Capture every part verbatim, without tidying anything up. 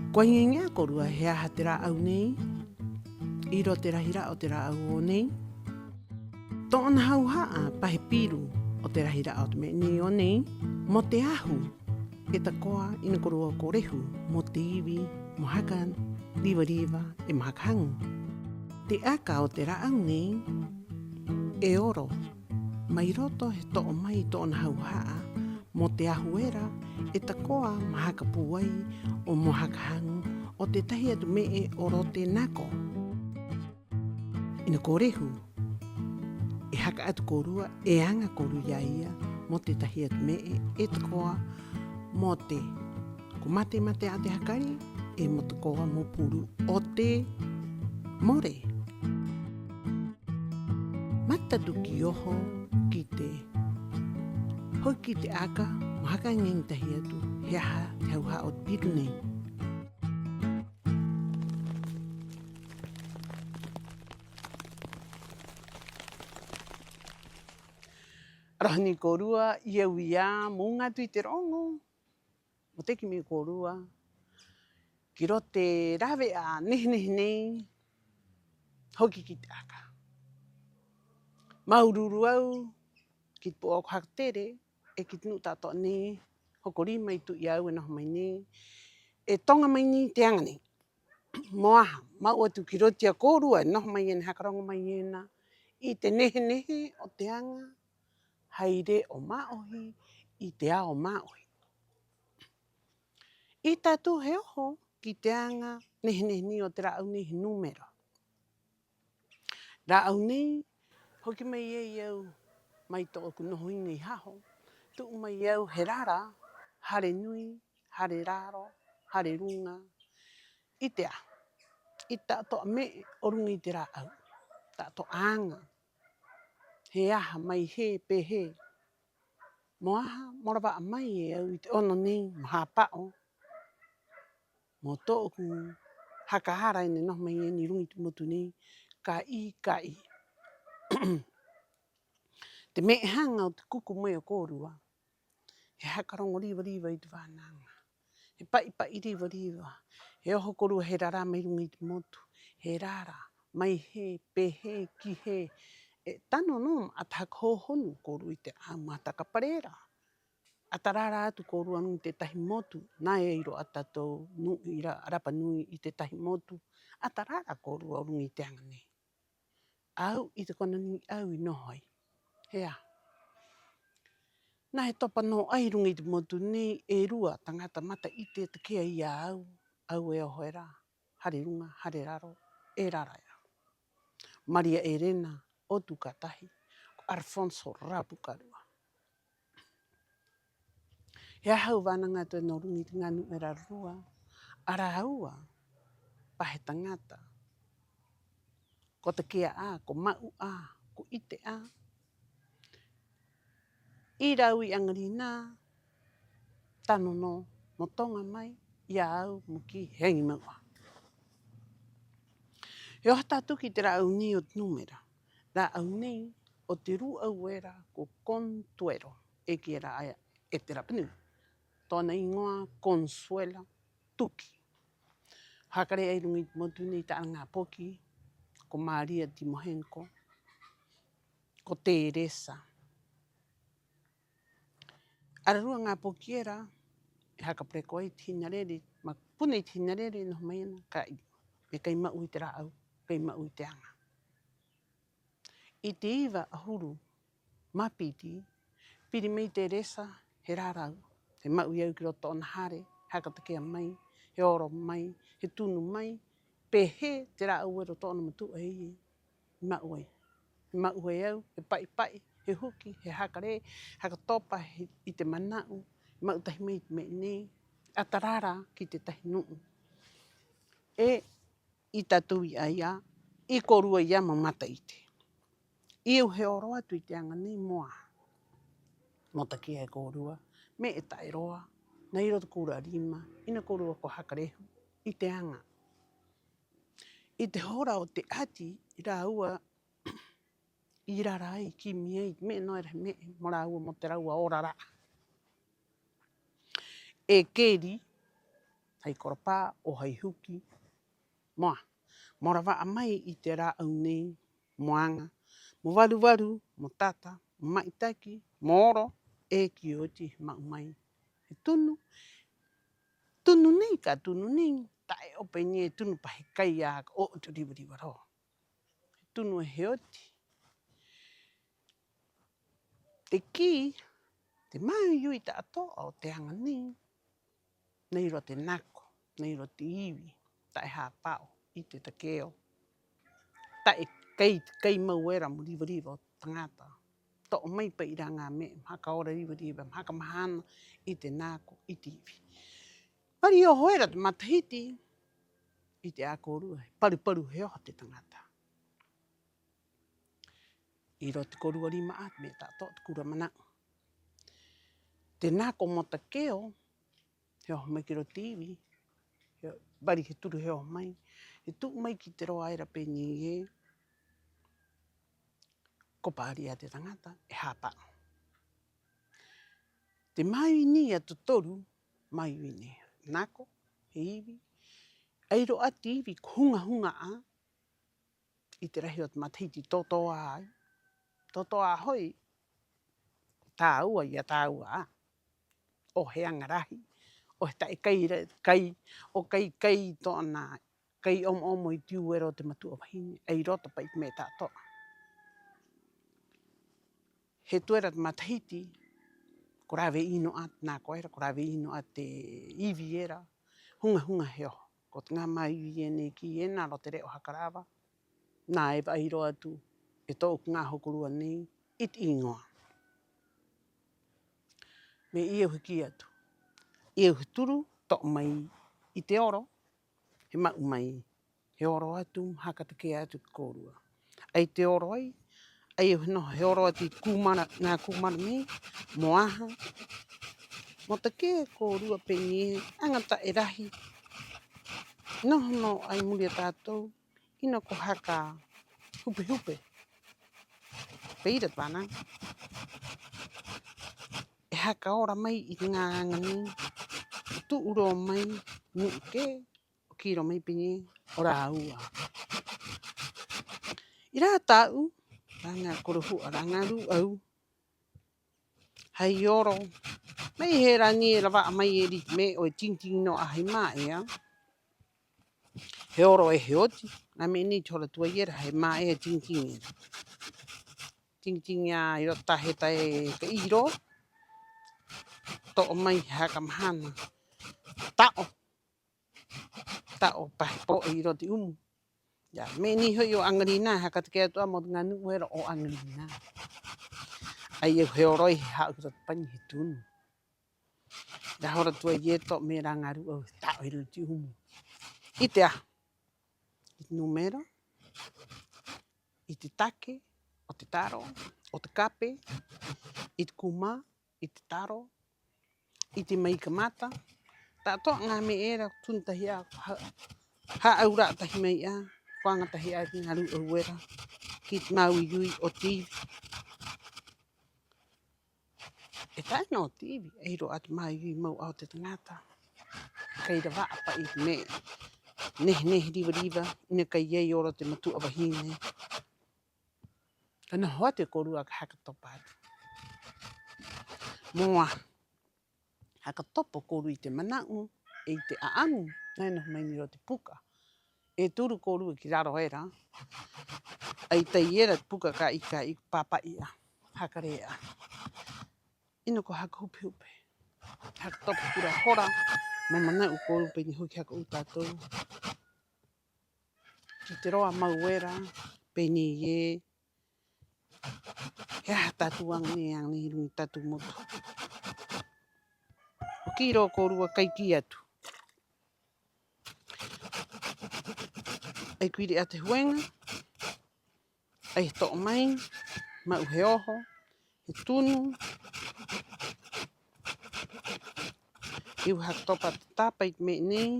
Ko aŋi-aŋi 'ā kōrua he aha te rā'au nei, 'i roto te rahi ra'a o te rā'au o nei. Tō'ona hauha'a pa he piru o te rahi ra'a o te me'e nei o nei, mo te ahu, 'e tako'a 'ina kōrua ko rehu mo te ivi, mo haka riva-riva 'e mo haka haŋu. Te aka o te rā'au nei e oro mai roto he to'o mai tō'ona hauha'a mo te ahu era, 'e tako'a mo haka pūai 'o mo haka haŋu o tētahi atu me'e o roto te nako. 'Ina ko rehu, e haka 'atu kōrua, e aŋa kōrua i a ia mo tētahi atu me'e, 'e tako'a mo te, ko mate-mate 'ā te hakari, 'e mo tako'a mo puru o te more. Mata atu ki oho ki te, hoki ki te aka, mo haka aŋi-aŋi tahi atu he aha te hauha'a o te piru nei. Aroha nei kōrua, 'ī a au ia mo uŋa atu i te roŋo mo teki mai kōrua ki roto te rāve'a nehe-nehe nei, hoki ki te aka. Māuru-uru a au ki te pū'oko haka tere 'e ki te nu'u ta'ato'a nei hoko rima i tu'i a au e noho mai nei, e toŋa mai nei te aŋa nei. ¿Mo aha? Ma'u atu ki roto i a kōrua e noho mai ena, haka roŋo mai ena i te nehe-nehe o te aŋa hai re'o mā'ohi, i te ao mā'ohi. 'Ī tātou he oho ki te aŋa nehe-nehe nei o te rā'au nei he número. Rā'au nei, hoki mai ai a au mai tō'oku noho iŋa i haho, tu'u mai a au he rara, hare nui, hare raro, hare ruŋa, i te aha, i te ta'ato'a me'e o ruŋa i te rā'au, ta'ato'a aŋa. He aha, mai hē, pē hē. ¿Mo aha? Mo rava'a mai e au i te 'ono nei mo hāpa'o mo tō'oku haka ara ena e noho mai ena 'i ruŋa i te motu nei, ka 'ī, ka 'ī. Te me'e haŋa o te kuku mai o kōrua, he haka roŋo riva-riva i te vānaŋa, he pa'i-pa'i riva-riva, he oho kōrua he rara mai ruŋa i te motu, he rara, mai hē, pē hē, ki hē, 'e tano nō mo 'ata haka hōhonu kōrua i te 'a'au, mo 'ata haka parera. 'Ata rara atu kōrua ruŋa i te tētahi motu, nā e ai rō 'ā tātou nu'u 'i Ra-, Rapa Nui i te tētahi motu, 'ata rara kōrua o ruŋa i te aŋa nei. A au 'i te kona nei a au i noho ai. ¿He aha? Nā he topa nō 'ā 'i ruŋa i te motu nei e rua taŋata mata'ite take'a i a au, a au e oho era, hare ruŋa, hare raro, e rara era. María Elena Otukatahi, ko Alfonso Rapukarua. ¿He aha a au vānaŋa atu ena o ruŋa i te ŋā nu'u era rua? A rāua pa he taŋata ko take'a 'ā, ko ma'u 'ā, ko 'ite 'ā. 'Ī rāua i 'aŋarinā, tano nō mo toŋa mai i a au mo kī he aŋi mau 'ā. E oho tātou ki te rā'au nei o te número. Rā'au nei o te rū'au era ko Contuero, e kī era 'ā e te Rapa Nui. Tō'ona 'īŋoa Consuelo Tuki. Haka rē 'ā 'i ruŋa i te motu nei i tā'ana ŋā poki, ko María Timohenko, ko Teresa. Ararua ŋā poki era e haka pareko ai te hinarere, mapuna i te hinarere e noho mai ena, ka 'ī, me kai ma'u i te rā'au, kai ma'u i te aŋa. 'I te iva 'ahuru mā piti, piri mai Teresa he rarau, he ma'u i a au ki roto tō'ona hare, haka take'a mai, he oro mai, he tunu mai, pē hē te rā'au era o tō'ona matu'a e ia, he ma'u ai. He ma'u ai a au, he pa'i-pa'i, he huki, he haka rē, haka topa, he, i te mana'u, he ma'u tahi mai i te me'e nei, 'ata rara ki te tētahi nu'u. 'E 'ī tātou i a ia, 'ī kōrua ia mo mata'ite. 'Ī a au he oro atu i te aŋa nei mo aha? Mo take'a e kōrua me'e ta'e roa, nā, 'i roto kōrua rima, 'ina kōrua ko haka rehu i te aŋa. 'I te hora o te 'ati rāua i rara ai, kimi ai, me'e nō era he me'e mo rāua, mo te rāua orara'a. E keri, hai korapā 'o hai huki. Mo aha? Mo rava'a mai i te rā'au nei, mo aŋa, mo varu-varu, mo tata, mo ma'itaki, mo oro, 'e ki oti he ma'u mai. He tunu, tunu nei, ka tunu nei, ta'e 'o pē nei ē tunu pa he kai 'ā, ka 'ō'otu riva-riva rō. He tunu ē he oti. Te kī, te māui-ui ta'ato'a o te aŋa nei, nei rō te nako, nei rō te ivi, ta'e hāpa'o i te take'o. Ta'e kai, kai mau era mo riva-riva o te taŋata. To'o mai pa'i rā ŋā me'e mo haka ora riva-riva, mo haka mahana i te nako, i te ivi. Vari oho era te matahiti i te 'ā kōrua, he paru-paru he oho te taŋata. 'I roto te kōrua rima 'ā te me'e ta'ato'a, te kura mana'u. Te nako mo take'o, he oho mai ki roto te ivi, he vari he turu he oho mai, he tu'u mai ki te roa era pē nei ē, ko pa'ari 'ā te taŋata, e hāpa'o. Te māui-ui nei a totoru, māui-ui nei, nako, he ivi, ai rō 'ā te ivi ko huŋa-huŋa 'ā, i te rahi o te matahiti tōtōā ai. Tōtōā ho'i, tāua i a tāua 'ā. 'O he aŋa rahi, 'o he ta'e kai ra-, kai, 'o kai, kai tō'ona, kai 'omo-'omo i te ū era o te matu'a vahine, ai roto pa'i te me'e ta'ato'a. He tu'u era te matahiti, ko rave 'ino 'ā te nako era, ko rave 'ino 'ā te ivi era, huŋa-huŋa he oho. Ko te ŋā māui-ui ē nei e kī ena, roto te re'o haka rava, nā e va'ai rō atu e tō'oku ŋā hokorua nei i te 'īŋoa. Me'e ia au he kī atu, ia au he turu, to'o mai i te oro, he ma'u mai, he oro atu, mo haka take'a atu ki a kōrua. 'Ai te oro ai, 'ai au he noho, he oro atu i te kūmara, ŋā kūmara nei, mo aha, mo take'a e kōrua pē nei ē, aŋa ta'e rahi, noho nō 'ai muri i a tātou, 'ina ko haka hupe-hupe. Pē ira te vānaŋa. E haka ora mai i te ŋā aŋa nei, tu'u rō mai, nu'u kē, 'o kī rō mai pē nei ē, o rāua. 'I rā tā'u, rā ŋā korohu'a, rā ŋā rū'au, hai oro. Mai he rani e rava'a mai era i te me'e 'o e tiŋi-tiŋi nō 'ā hai mā'ea. He oro 'e he oti, ŋā me'e nei te hora tuai era, hai mā'ea e tiŋi-tiŋi era. Tiŋi-tiŋi 'ā 'i roto tahe tae ka 'iro. To'o mai he haka mahana. Ta'o. Ta'o pa he po'e 'i roto te 'umu. Ia, me'e nei ho'i o 'aŋarinā, haka take'a atu 'ā mo te ŋā nu'u era o 'aŋarinā. 'Ai au he oro ai he ha'u ki roto te pani he tunu. Rā hora tuai ē to'o mai rā ŋā rū'au he ta'o 'i roto te 'umu. 'I te aha? 'I te numera, 'i te take o te taro, o te kape, 'i te kūmā, 'i te taro, 'i te maika mata, ta'ato'a ŋā me'e era, ko tunu tahi 'ā, ko ha-, hā'aura'a tahi mai 'ā, ko aŋa tahi 'ā e te ŋā rū'au era ki te māui-ui o te ivi. E ta'e nō te ivi, ai rō 'ā te māui-ui mau 'ā o te taŋata. Kai rava'a pa'i te me'e nehe-nehe riva-riva, 'ina kai ai o roto te matu'a vahine. Ka noho atu e kōrua ka haka topa atu. Mo aha? Haka topa o kōrua i te mana'u, 'e i te 'a'amu, nā e noho mai nei 'i roto te puka. E turu kōrua ki raro era, 'ai tai era te puka ka 'ī, ka 'ī, ko pāpa'i 'ā, haka rē 'ā. 'Ina ko haka hupe-hupe. Haka topa kura hora, mo mana'u kōrua pē nei hoki haka 'ou tātou. Ki te roa mau era, pē nei ē, he aha tātou aŋa nei, aŋa nei 'i ruŋa i tātou motu. 'O kī rō kōrua kai kī atu. 'Ai ko iri 'ā te hueŋa, 'ai he to'o mai, ma'u he oho, he tunu. Iu haka topa te tapa i te me'e nei.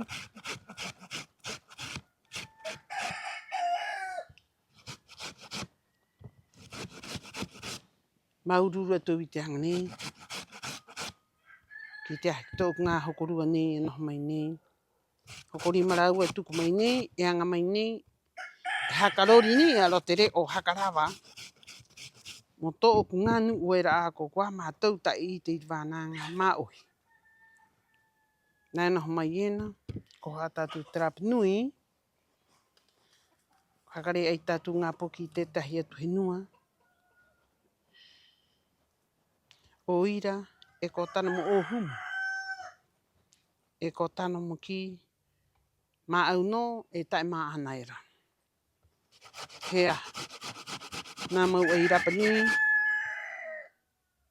Māuru-uru atu i te aŋa nei. Ki te aha, ki tō'oku ŋā hokorua nei e noho mai nei. Hoko rima rāua e tuku mai nei, e aŋa mai nei, e haka rori nei a roto i te re'o haka rava mo tō'oku ŋā nu'u era 'ā ko kuā mātou ta'e 'ite i te vānaŋa mā'ohi. Nā e noho mai ena, ko hā tātou te rapa nui, haka rē ai tātou ŋā poki i tētahi atu henua. 'O ira, e ko tano mo 'ōhumu, e ko tano mo kī, mā'au nō, e ta'e mā'ana era. ¿He aha? Nā mau 'ai rapa nui,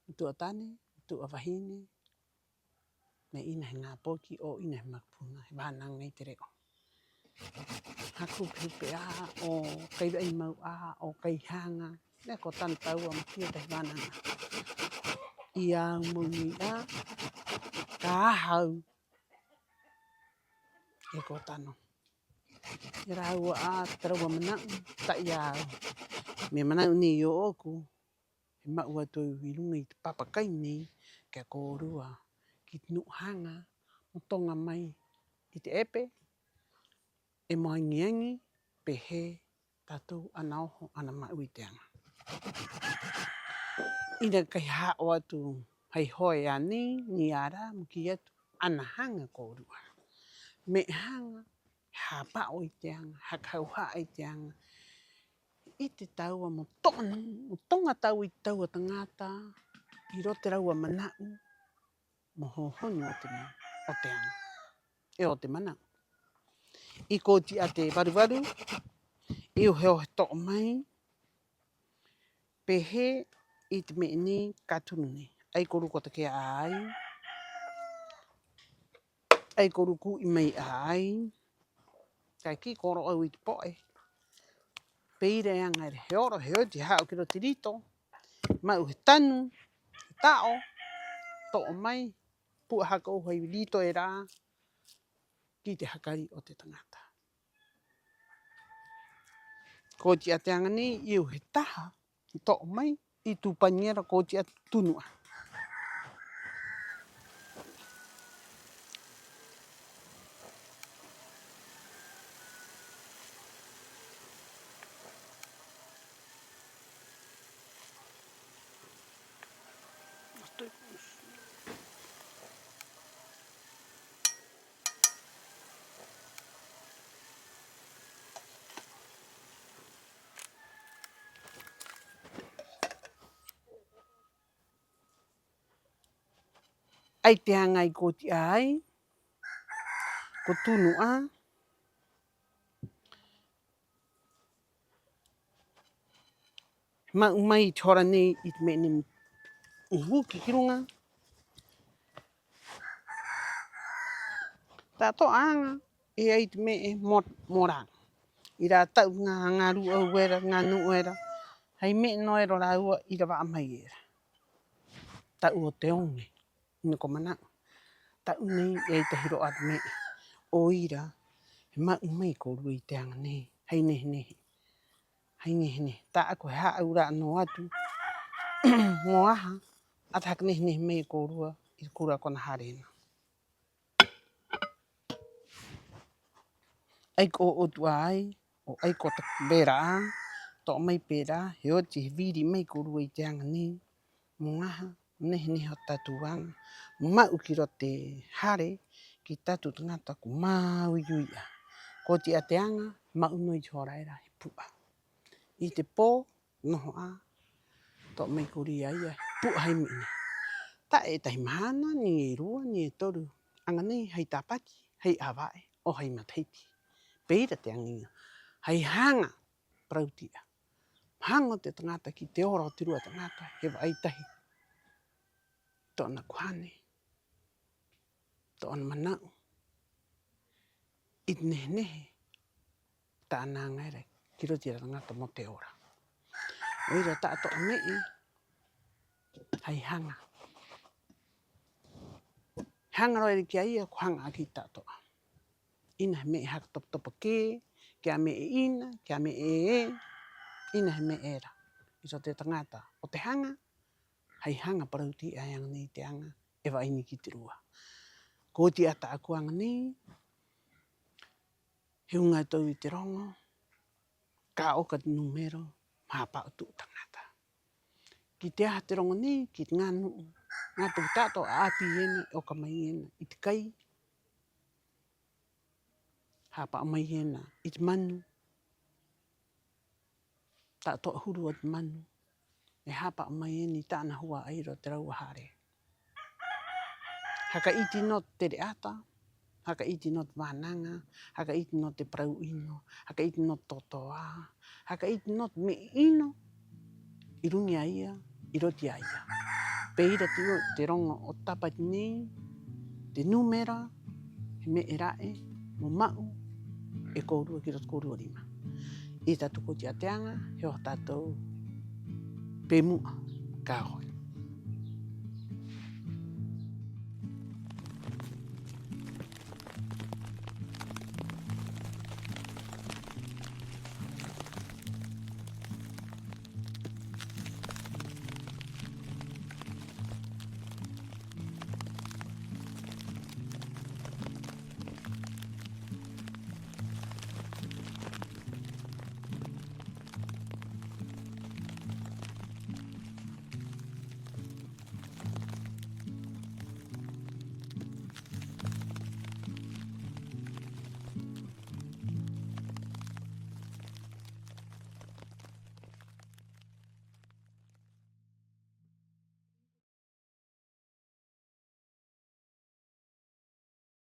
mo tu'a tane, mo tu'a vahine, me'e 'ina he ŋā poki, 'o 'ina he makupuna, he vānaŋa i te re'o. Haka hupe-hupe 'ā, 'o kai va'ai mau 'ā, 'o kai haŋa, me'e ko tano tāua mo kī o tahi vānaŋa. 'I a au mau nui 'ā, ka aha au, e ko tano. E rāua 'ā te rāua mana'u, ta'e i a au. Me'e mana'u nei ō'oku, he ma'u atu au 'i ruŋa i te papa kai nei ki a kōrua, ki te nu'u haŋa mo toŋa mai i te 'epe, 'e mo aŋi-aŋi pē hē tātou ana oho, ana ma'u i te aŋa. 'Ina kai hā'o atu hai hoe a nei, ni a rā, mo kī atu, ana haŋa kōrua. Me'e haŋa, he hāpa'o i te aŋa, he haka hauha'a i te aŋa. 'Ite tāua mo toŋa, mo toŋa tāua i te tāua taŋata 'i roto i te rāua mana'u mo hōhonu o te, o te aŋa 'e o te mana'u. 'I ko oti 'ā te varu-varu, 'ī au he oho he to'o mai pē hē i te me'e nei ka tunu nei. 'Ai kōrua ko take'a 'ā ai, 'ai kōrua ko u'i mai 'ā ai. Ka kī, ko ro'o au i te po'e. Pē ira e aŋa era, he oro, he oti, he hā'o ki roto i te rito, ma'u he tanu, he ta'o, to'o mai, pu'a haka 'ou hai rito era ki te hakari o te taŋata. Ko oti 'ā te aŋa nei, 'ī au he taha i to'o mai, i tūpani era, ko oti 'ā te tunu 'ā. Ai te aŋa 'ai ko oti 'ā ai, ko tunu 'ā. He ma'u mai i te hora nei i te me'e nei mo huki ki ruŋa. Ta'ato'a aŋa e ai te me'e mo, mo rā. 'I rā ta'u ŋā, ŋā rū'au era, ŋā nu'u era, hai me'e nō era o rāua i rava'a mai era. Ta'u o te oŋe, 'ina ko mana'u. Ta'u nei e ai tahi rō 'ā te me'e. 'O ira, he ma'u mai kōrua i te aŋa nei hai nehe-nehe. Hai nehe-nehe. Tā'aku he hā'aura'a nō atu. ¿Mo aha? 'Ata haka nehe-nehe mai e kōrua i te kōrua kona hare ena. 'Ai ko 'ō'otu 'ā ai, 'o 'ai ko taku vera 'ā, to'o mai pē rā, he oti he viri mai kōrua i te aŋa nei. ¿Mo aha? Mo nehe-nehe o te tātou aŋa mo ma'u ki roto te hare ki te tātou taŋata ko māui-ui 'ā. Ko oti 'ā te aŋa, ma'u nō i te hora era he pu'a. 'I te pō, noho 'ā, to'o mai kōrua i a ia he pu'a hai me'e nei. Ta'e e tahi mahana, ni e rua, ni e toru. Aŋa nei hai tāpati, hai 'āva'e 'o hai matahiti. Pē ira te aŋa iŋa. Hai haŋa parauti'a. Mo haŋa o te taŋata ki te ora o te rua taŋata, he va'ai tahi tō'ona kuhane, tō'ona mana'u, i te nehe-nehe, tā'ana aŋa era ki roto i te taŋata mo te ora. 'O ira ta'ato'a me'e hai haŋa. He haŋa rō era ki a ia, ko haŋa 'ā ki ta'ato'a. 'Ina he me'e haka topa-topa kē, ki a me'e 'ina, ki a me'e ē, 'ina he me'e era. 'I roto i te taŋata o te haŋa, hai haŋa parauti'a e aŋa nei te aŋa e va'ai nei ki te rua. Ko oti 'ā tā'aku aŋa nei, He uŋa e tou i te roŋo, ka 'oka te nūmero mo hāpa'o tu'u taŋata. Ki te aha te roŋo nei, ki te ŋā nu'u, ŋā toki ta'ato'a 'āpī ena e 'oka mai ena i te kai, hāpa'o mai ena i te manu, ta'ato'a huru o te manu, e hāpa'o mai ena i tā'ana hua'ai rō te rāua hare. Haka 'iti nō te tere 'ata, haka 'iti nō te vānaŋa, haka 'iti nō te parau 'ino, haka 'iti nō te toto'a, haka 'iti nō te me'e 'ino i ruŋa i a ia, i roto i a ia. Pē ira te, te roŋo o Tāpati nei, te nūmero, he me'e ra'e mo ma'u e kōrua ki roto kōrua rima. 'Ī tātou ko ti'atiŋa, he oho tātou pē mu'a. Ka oho.